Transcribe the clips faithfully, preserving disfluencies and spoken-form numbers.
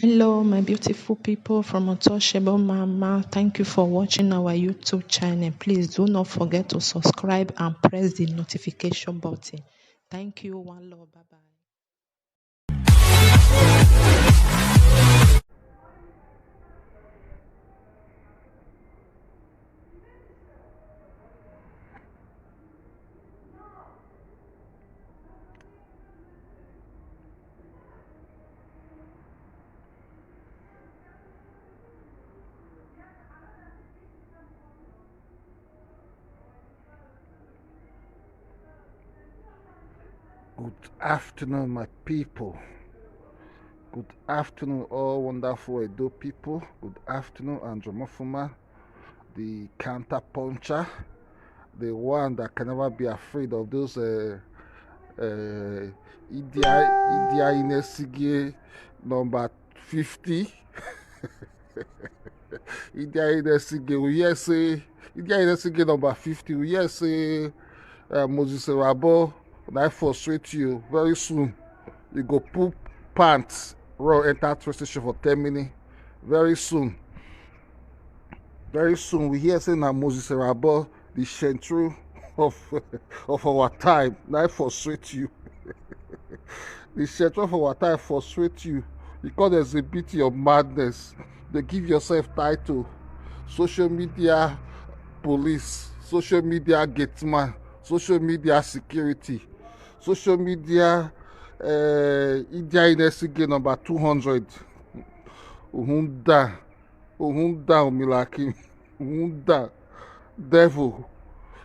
Hello, my beautiful people from Untouchable Mama. Thank you for watching our YouTube channel. Please do not forget to subscribe and press the notification button. Thank you. One love. Bye bye. Good afternoon, my people. Good afternoon, all wonderful Edo people. Good afternoon, Andromorphoma, the counter puncher, the one that can never be afraid of those uh, uh, Idia, Idia Inesige number fifty. Idia Inesige, we hear say, Idia Inesige number fifty, we hear say uh, Moses Rabo, I frustrate you. Very soon, you go poop pants, roll enter train station for ten minutes. Very soon, very soon, we hear say na Moses Rabo, the central of of our time, na I frustrate you. The central of our time frustrate you because there's a bit of madness. They give yourself title, social media police, social media gateman, social media security, social media uh, India Inesige number two hundred. Uhunda, Uhunda Milaki, Uhunda, devil.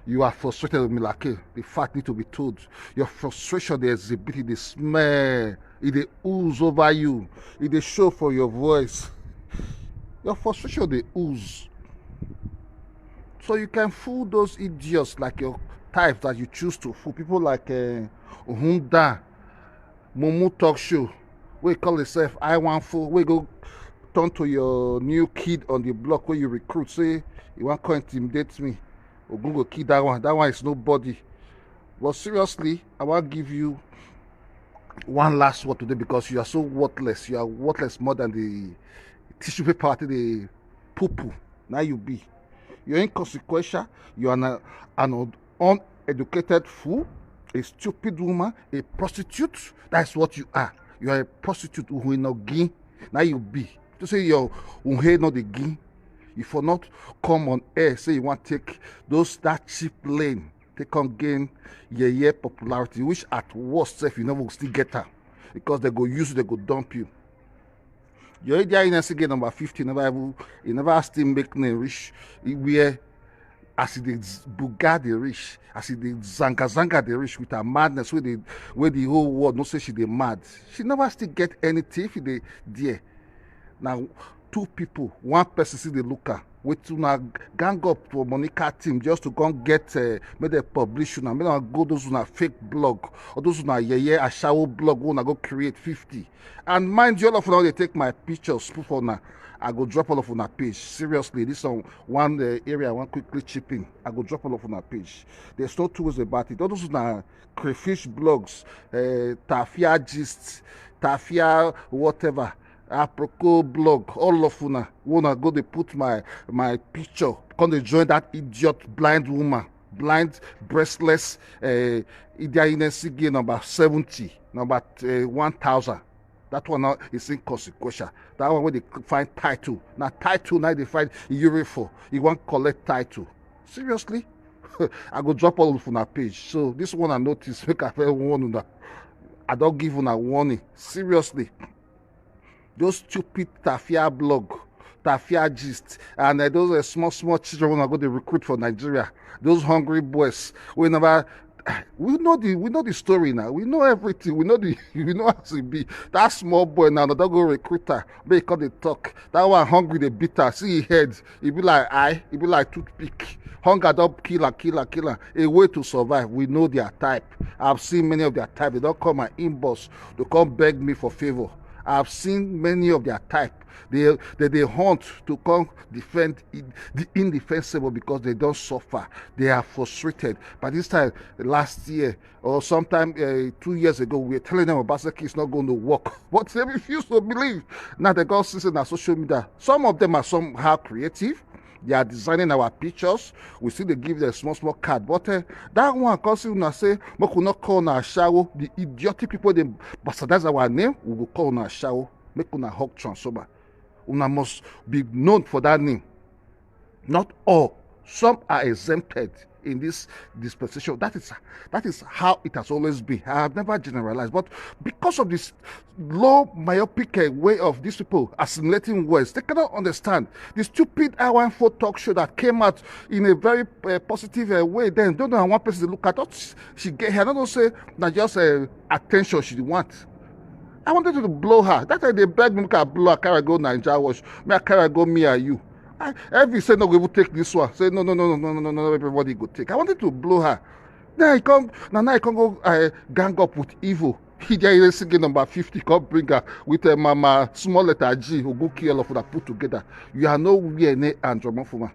You are frustrated with Milaki. The fact need to be told. Your frustration, they exhibit it, they smell, it they ooze over you, it they show for your voice. Your frustration, they ooze. So you can fool those idiots like your types that you choose to fool. People like uh, Uhunda, Mumu Talk Show, we call itself I Want Fool, we go turn to your new kid on the block where you recruit, say you want to intimidate me. Ogun go kill that one. That one is nobody. But seriously, I want to give you one last word today because you are so worthless. You are worthless more than the tissue paper at the poo poo. Now you be. You're inconsequential. You are an, an uneducated fool, a stupid woman, a prostitute. That's what you are. You are a prostitute. Uhuinogin. Now you be. To say your unhe not the gin. You for not come on air, say you want take those that cheap lane, take on gain yeah yeah popularity, which at worst if you never still get her because they go use you, they go dump you. Your idea in again number fifty never even, you never still make name reach where as e dey buga dey reach, as e dey zanga zanga dey reach with her madness wey dey, wey the whole world know say she dey mad. She never still get anything if e dey there. Na two people, one person still dey look her. Wetin una gang up for Monica team just to come get uh, make dem publish una, make una go those una fake blog or those una yeye ashawo blog wey una go create fifty. And mind you, all of una dey take my pictures put for una. I go drop all of una page. Seriously, this one one uh, area I want quickly chip in. I go drop all of una page. There's no two ways about it. All those una crayfish blogs, uh, tafia gist, tafia whatever, aproko blog, all of una wanna go dey put my my picture, come dey join that idiot blind woman, blind breastless uh, Idia Inesige number seventy, number uh, one thousand. That one now is inconsequential. That one wey dey find title, na title na dey find yuri for. You wan collect title? Seriously? I go drop all of una page. So this one I notice make I first warn una. I don give una warning. Seriously. Those stupid tafia blog, tafia gist, and uh, those uh, small small children wey una go dey recruit for Nigeria. Those hungry boys wey never we know the we know the story now. We know everything. We know the we know as e be. That small boy now, na don go recruiter make e come dey talk. That one hungry dey beat am. See e head, e be like eye, e be like toothpick. Hunger don kill am, kill am, kill am. A way to survive. We know their type. I've seen many of their type. They don come my inbox to come beg me for favour. I've seen many of their type. They they dey hunt to come defend in- the indefensible because they don suffer. They are frustrated. By this time last year or sometime uh, two years ago, we were telling them Obaseki is not going to work. But they refuse to believe. Now they go see say na social media. Some of them are somehow creative. They are designing our pictures. We still dey give them small small card. But uh, that one come see una say make we no call una ashawo. The idiotic people dey bastardize our name. We go call una ashawo. Make una hug transformer. Una must be known for that name. Not all. Some are exempted in this dispensation. That is that is how it has always been. I have never generalized, but because of this low myopic uh, way of these people assimilating words, they cannot understand the stupid I one four talk show that came out in a very uh, positive uh, way. Then don't know how one person to look at. Thought she, she get here. I don't know say that just uh, attention she want. I wanted to blow her. That time they beg me, make I blow her, carry go Naija wash. Me, I carry go me and you. I, every say no, we will take this one. Say no, no, no, no, no, no, no, no, everybody go take. I wanted to blow her. Then I come, now now I come go uh, gang up with evil. He there is singing number fifty, come bring her with a mama, small letter G, who go kill all of that put together. You are nowhere near Andromorphoma.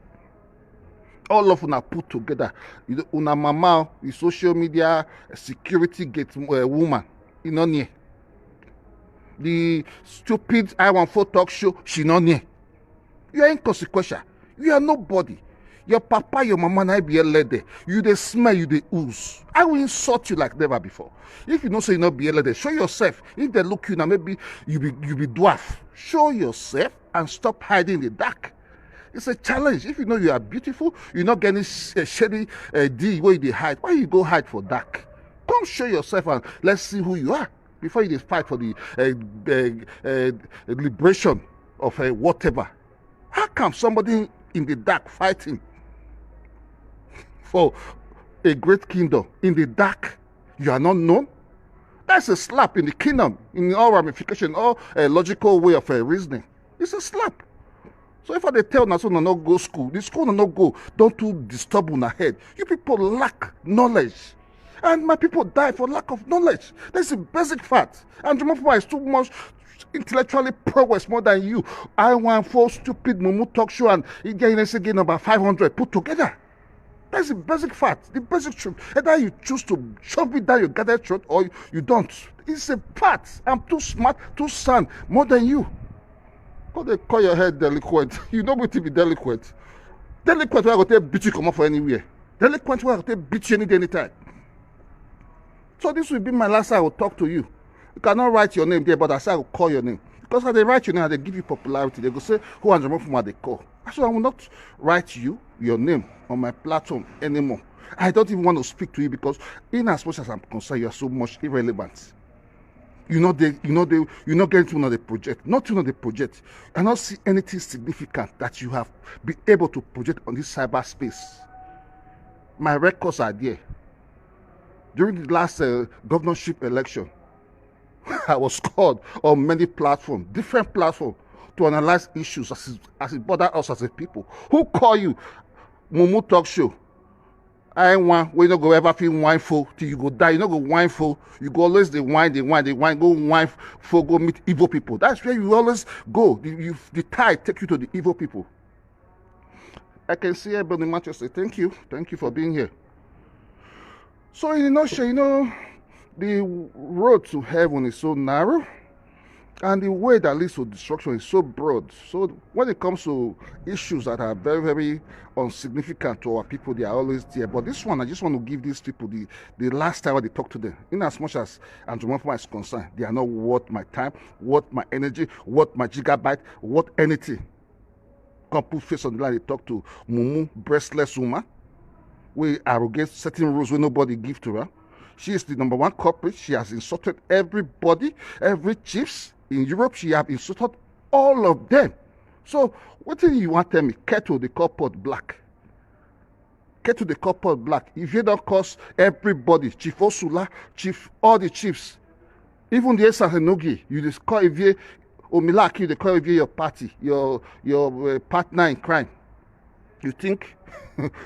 All of una put together. You know, una mama, the social media, security gate uh, woman, you know near. The stupid I one four talk show, she not near. You are inconsequential. You are nobody. Your papa, your mama, na be led there. You dey smell, you dey ooze. I will insult you like never before. If you know say you not be led there, show yourself. If they look you now, maybe you be you be dwarf. Show yourself and stop hiding in the dark. It's a challenge. If you know you are beautiful, you're not getting sh- uh, shady uh, D where you dey hide. Why you go hide for dark? Come show yourself and let's see who you are before you dey fight for the uh, uh, uh, liberation of uh, whatever. How can somebody in the dark fighting for a great kingdom in the dark? You are not known. That's a slap in the kingdom in all ramification, all uh, logical way of uh, reasoning. It's a slap. So if I dey tell una say una no go school, the school una no go don too disturb una head. You people lack knowledge. And my people die for lack of knowledge. That's a basic fact. And Jumafuma is too much intellectually progress more than you. I want four stupid mumu talk show and Idia Inese get number five hundred put together. That's the basic fact, the basic truth. Either you choose to shove it down your gathered throat or you don't. It's a fact. I'm too smart, too sound, more than you. Go dey call your head delinquent. You know wetin be delinquent. Delinquent wey I go take beat you comot for anywhere. Delinquent wey I go take beat you any day, anytime. So this will be my last time I will talk to you. You cannot write your name there, but I say I will call your name. Because as they write your name, they give you popularity. They go say, who Andrew Mofuma they call? So I will not write you, your name, on my platform anymore. I don't even want to speak to you because in as much as I'm concerned, you are so much irrelevant. You know they you know they you not get into another project. Not into the project. I not see anything significant that you have been able to project on this cyberspace. My records are there. During the last uh, governorship election, I was called on many platforms, different platforms, to analyze issues as it, as it bother us as a people. Who call you? Mumu talk show. I want we no go ever feel wine full till you go die. You no go wine full. You go always the wine, the wine, the wine. Go wine full. Go meet evil people. That's where you always go. The, you, the tide take you to the evil people. I can see everybody in Manchester. Thank you. Thank you for being here. So in a nutshell, you know, the road to heaven is so narrow, and the way that leads to destruction is so broad. So when it comes to issues that are very, very insignificant to our people, they are always there. But this one, I just want to give these people the, the last time I talk to them. In as much as Andrew Mofuma is concerned, they are not worth my time, worth my energy, worth my gigabyte, worth anything. Come put face on the line, they talk to mumu, breastless woman. We arrogate certain rules wey nobody give to her. She is the number one culprit. She has insulted everybody, every chiefs in Europe. She have insulted all of them. So wetin you want tell me? Kettle dey call pot black. Kettle dey call pot black. If you don't cause everybody, Chief Osula, Chief, all the chiefs, even the Esasenogi, you dey call Ivie Omilaki, you dey call Ivie your party, your your uh, partner in crime. You think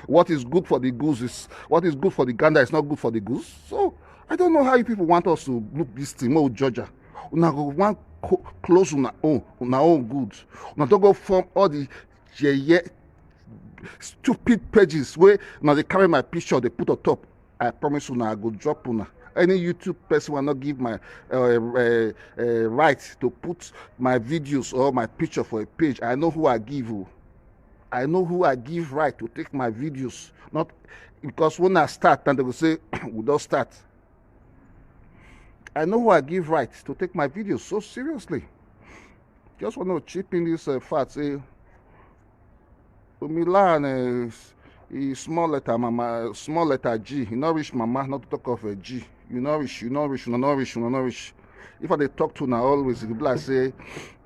what is good for the goose is what is good for the gander is not good for the goose. So I don't know how you people want us to look this thing more, Georgia. Una go want co- close una own, una own good. Una don go form all the yeye, stupid pages wey una dey carry my picture dey put on top. I promise una, I go drop una. Any YouTube person wey no give my uh, uh, uh, right to put my videos or my picture for a page, I know who I give o. I know who I give right to take my videos. Not because when I start, then they go say, "We don start." I know who I give right to take my videos so seriously. Just want to chip in this uh, fact. Say, Umilan uh, is small letter mama, small letter G. You not reach mama, not to talk of a G. You not reach, you not reach, you not reach, you not reach. If I dey talk to una always, e be like say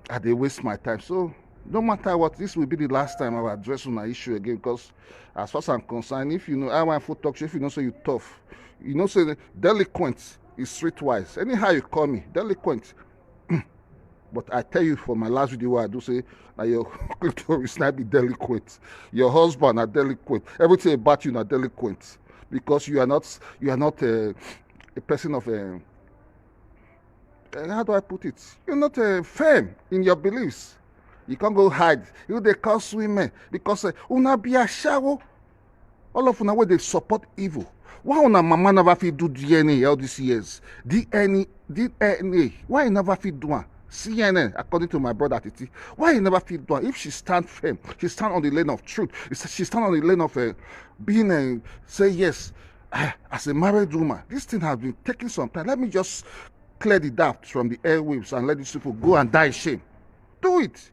I dey waste my time. So no matter what, this will be the last time I will address una issue again, because as far as I'm concerned, if you know I want food talk show, if you know say you tough, you know say delinquent is streetwise. Anyhow you call me, delinquent. But I tell you for my last video wey I do say na your clitoris na be delinquent, your husband na delinquent, everything about you na delinquent, because you are not, you are not uh, a person of uh, uh, how do I put it? You're not uh, firm in your beliefs. You can't go hide. You dey curse women because uh, una be ashawo. All of una wey dey support evil, why una mama never fit do D N A all these years? D N A, D N A, why you never fit do am? C N N, according to my brother Titi, why you never fit do am? If she stand firm, she stand on the lane of truth, she stand on the lane of uh, being uh, say yes, uh, as a married woman, this thing has been taking some time. Let me just clear the doubt from the airwaves and let these people go and die shame. Do it.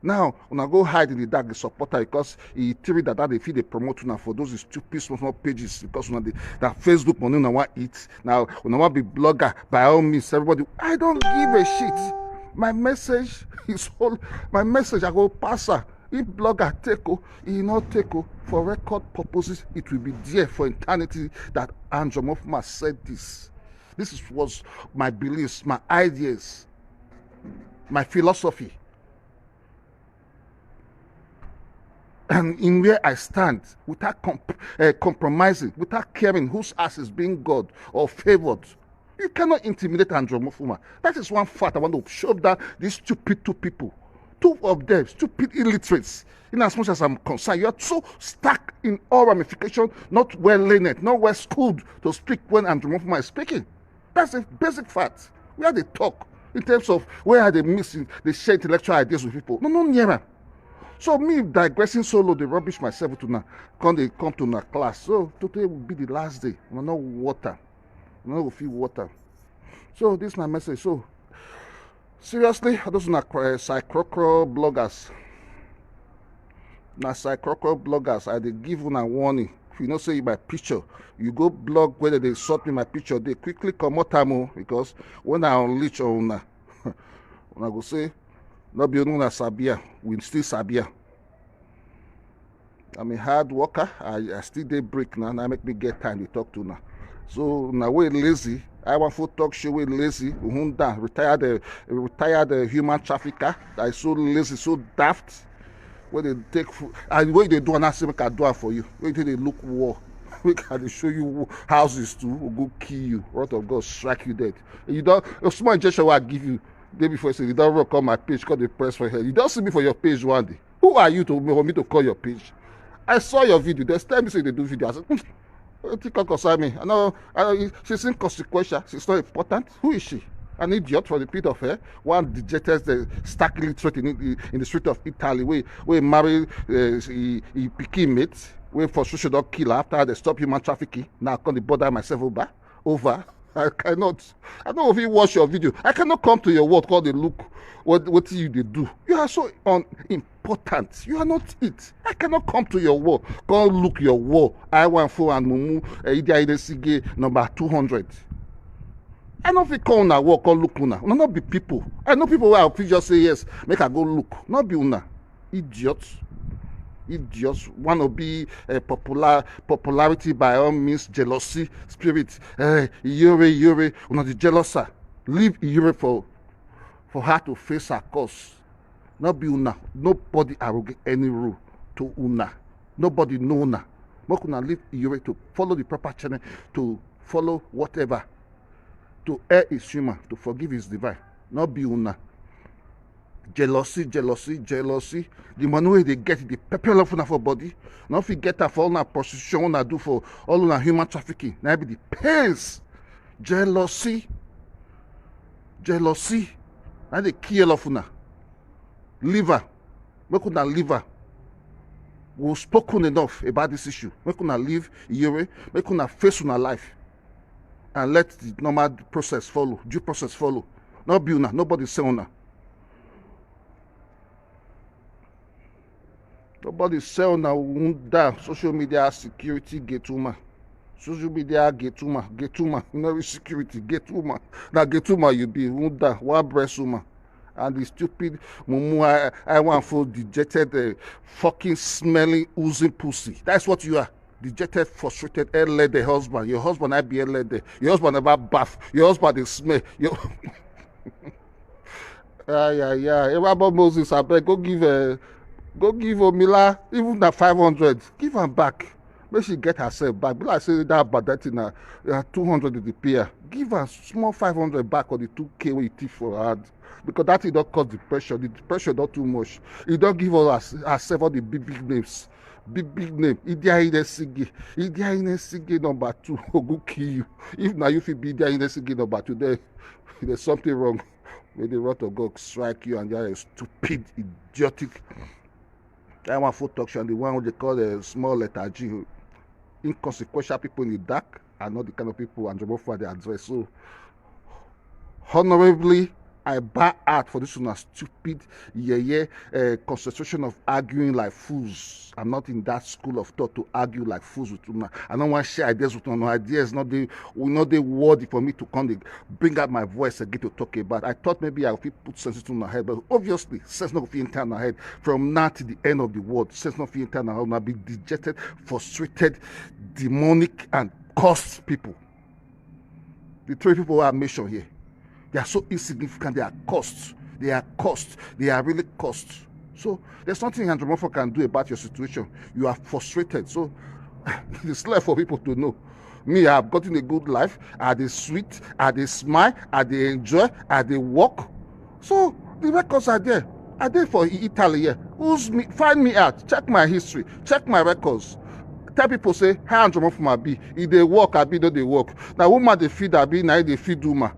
Now una go hide in the dark, dey support her because e three that dey fit dey promote una for those stupid small small pages, because una dey na Facebook money una wan eat. Now una wan be blogger, by all means, everybody, I don't give a shit. My message is all. My message I go pass her. If blogger take o, e no take o, for record purposes, it will be there for eternity that Andrew Mofuma said this. This is, was my beliefs, my ideas, my philosophy. And in where I stand, without comp- uh, compromising, without caring whose ass is being God or favored, you cannot intimidate Andrew Mufuma. That is one fact I want to shove down these stupid two people. Two of them, stupid illiterates. In as much as I'm concerned, you are so stuck in all ramification, not well learned, not well schooled to speak when Andrew Mufuma is speaking. That's a basic fact. We are the talk in terms of where are they missing, they share intellectual ideas with people. No, no, near am. So me digressing solo, they rubbish myself to now. Come they come to now class. So today will be the last day. We no water. We no go feel water. So this is my message. So seriously, those are uh, psychocro bloggers. Na psychocro bloggers, I dey give una warning. If you know say you my picture, you go blog where they insult me my picture, they quickly comot am o, because when I unleash on una, una go say, no be una sabia, we still sabia. I'm a hard worker. I, I still dey break now. Now make me get time to talk to now. So now we lazy. I want for talk show we lazy. Uhunda retired, uh, retired uh, human trafficker. That is so lazy, so daft. Where they take food and where they do an ask make I do am for you. Where they look war. We can show you houses too. Will go kill you. Wrath of God strike you dead. You don't. A small injection will give you. Day before say you don't rock on my page, call the press for head. You don't see me for your page one day. Who are you to for me to call your page? I saw your video. They tell me say they do video. I said, "Hmm, wetin come concern me? I know I, she's inconsequential. She's not important. Who is she? An idiot from the pit of hell. One dejected, the stark illiterate in, in, in the street of Italy. We we marry uh, he, he pikin mate. We for sure don't kill her after they stop human trafficking. Now I come to bother myself over over. I cannot. I don't even watch your video. I cannot come to your world call the look what what you they do. You are so unimportant. You are not it. I cannot come to your world. Come look your world. I want for and mumu. Uh, Idi Aidesige number two hundred. I no fit call una work or look una. Una no be people. I know people where I fit just say yes, make I go look. Not be una. Idiot. Idiot. Wanna be a popular popularity by all means, jealousy, spirit. Eh, Iyore, Iyore, una the jealouser. Leave Iyore for for her to face her cause. Not be una. Nobody arrogate any rule to una. Nobody know una. Make una leave Iyore to follow the proper channel, to follow whatever. To err is human, to forgive is divine. No be una. Jealousy, jealousy, jealousy. The money wey dey get, dey pepper all of una for body. No fit get am for una prostitution una do, for all una human trafficking. Na be the pains. Jealousy, jealousy. Na dey kill all of una. Liver, make una liver. We spoken enough about this issue. Make una leave Iyore. Make una face una life and let the normal process follow, due process follow. No be una, nobody sell una. Nobody sell una. Unda, social media security gate woman. Social media gate woman, gate woman. You know, security gate woman. Na gate woman you be, Unda, one breast woman. And the stupid mumu, I, I want for dejected, uh, fucking smelling, oozing pussy. That's what you are. Dejected, frustrated, elede husband. Your husband, I be elede. Your husband never bath. Your husband is smell. Your ah, yeah, yeah. Ever Moses, I beg, go give, uh, go give Omila even that five hundred. Give am back. Make she get herself back. Be like say that bad that thing na, uh, two hundred dey pay her. Give her small five hundred back of the two K wey you thief for her hand. Because that thing don cause depression. The depression don too much. E don give her, herself all the big, big names. Big, big name. Idia Inesigi. Idia Inesigi number two. Go kill you. If na you fit be Idia Inesigi number two, then there's something wrong. May the wrath of God strike you and your stupid, idiotic. That one for talk show, the one wey dey call the small letter G. Inconsequential people in the dark are not the kind of people Andrew Moffat dey address. So, honorably, I bow out for this una stupid, yeye, uh, concentration of arguing like fools. I'm not in that school of thought to argue like fools with una. I don't want to share ideas with una. Ideas not the, will not dey worthy for me to come dey bring out my voice again to talk about. I thought maybe I fit put sense into my head, but obviously sense not fit enter my head. From now to the end of the world, sense not fit enter my head. I'll be dejected, frustrated, demonic, and cursed people. The three people I mentioned here, they are so insignificant. They are costs. They are costs. They are really costs. So there's nothing Andrew Mofo can do about your situation. You are frustrated. So it's left for people to know. Me, I've gotten a good life. I dey sweet. I dey smile. I dey enjoy. I dey work. So the records are there. I dey for Italy here. Who's me? Find me out. Check my history. Check my records. Tell people say, "How Andrew Mofo be? E dey work, abi no dey work? Na woman dey feed, abi na e dey feed woman?"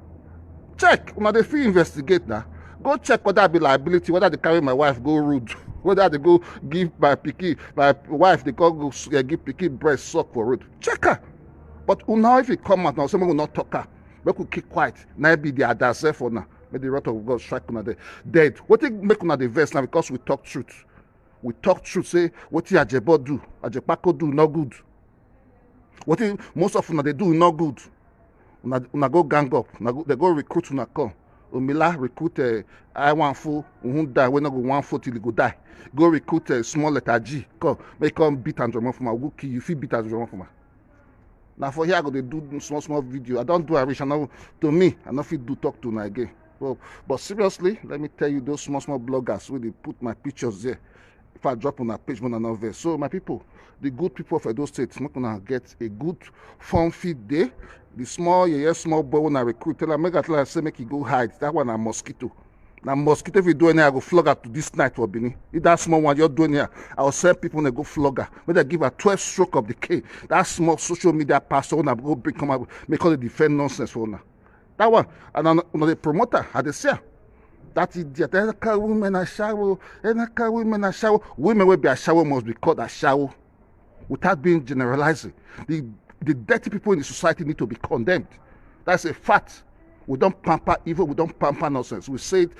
Check. Una dey fit investigate na. Go check whether I be liability, whether I dey carry my wife go road, whether I dey go give my pikin, my wife dey go, go s-, eh, give pikin breast suck for road. Check her. But una, if you come out now, say make we not talk her. Make we keep quiet. Na be the adase for now. Make the wrath of God strike una dead. Dead. Wetin make una dey vex now? Because we talk truth. We talk truth. Say wetin Ajebo do, Ajepako do, no good. Wetin most of una dey do, no good. Una, una go gang up. Una go, they go recruit una come. Omila recruit, uh, I one fool, who die, we no go one fool till he go die. Go recruit, uh, small letter G. Come, make come beat Andrew Mofo. Who kill you? Fit beat Andrew Mofo. Now for here, I go dey do small, small video. I don't do Irish. I know, to me, I no fit do talk to una again. Well, but seriously, let me tell you, those small, small bloggers wey dey put my pictures there, if I drop on a page, una no vex. So my people, the good people of Edo State, make una get a good fun fit day. The small, yeah, yeah, small boy when I recruit, tell am, make I tell am say make he go hide. That one a mosquito. Na mosquito, if you do anyhow, I go flog her to this night for Benin. If that small one just do anyhow, I will send people to go flog her. Make they give her twelve stroke of the cane. That small social media pastor, una go bring come out, make all the defend nonsense for una. That one, and una, una dey promote her, I dey see her. That idiot, Enaka women are shower, Enaka women are shower. Women will be a shower must be called a shower without being generalizing. The, the dirty people in the society need to be condemned. That's a fact. We don't pamper evil, we don't pamper nonsense. We say it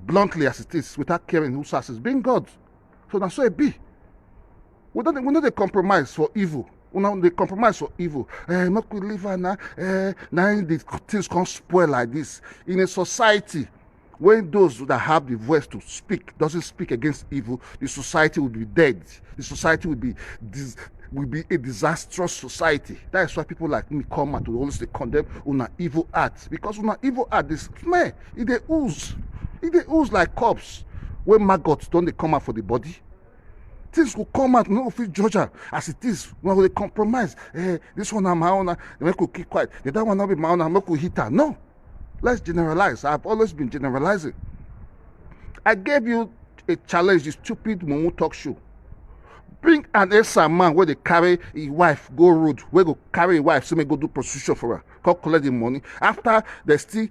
bluntly as it is, without caring whose house is being God. So that's so it be. We don't, we no dey compromise for evil. We no dey compromise for evil. Eh, make we leave her now. Eh, now the things come spoil like this. In a society when those that have the voice to speak doesn't speak against evil, the society will be dead. The society will be dis-, will be a disastrous society. That is why people like me come out to always dey condemn una evil act, because una evil act dey smell, e dey ooze, e dey ooze like corpse wey maggot don dey come out for the body. Things go come out, no fit judge am as it is. Una go dey compromise. Eh, this one na my own, na make we keep quiet. The other one no be my own, na make we hit am. No, Let's generalize. I've always been generalizing. I gave you a challenge, the stupid Mumu talk show. Bring an Esan man where they carry his wife go road, where go carry his wife, so may go do prostitution for her, come collect the money. After they still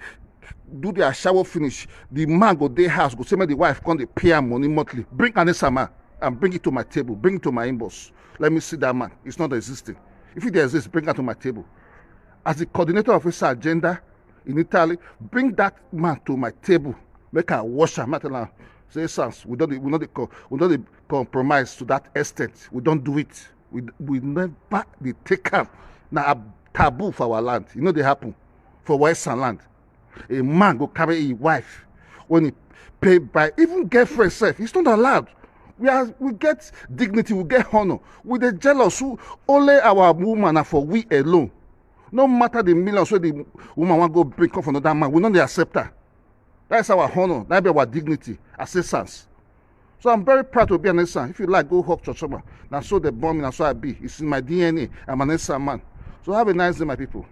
do their shower finish, the man go their house, go say make the wife come dey pay her money monthly. Bring an Esan man and bring it to my table, bring it to my inbox. Let me see that man. It's not existing. If it exists, bring it to my table. As the coordinator of this agenda in Italy, bring that man to my table. Make I wash am. Make I tell am, say, "Sans, we don't, we not, we not compromise to that extent. We don't do it. We, we never dey take am. Na a taboo for our land. You know they happen for Western land. A man go carry a wife when he pay by even girlfriend self. It's not allowed. We are, we get dignity, we get honor. We dey jealous who only our woman are for we alone. No matter the millions wey the woman wan go bring come for another man, we no dey accept her. That's our honor, that be our dignity as Esans. So I'm very proud to be an Esan. If you like, go hug Chochoma. Na so they born me, na so I be. It's in my D N A. I'm an Esan man. So have a nice day, my people.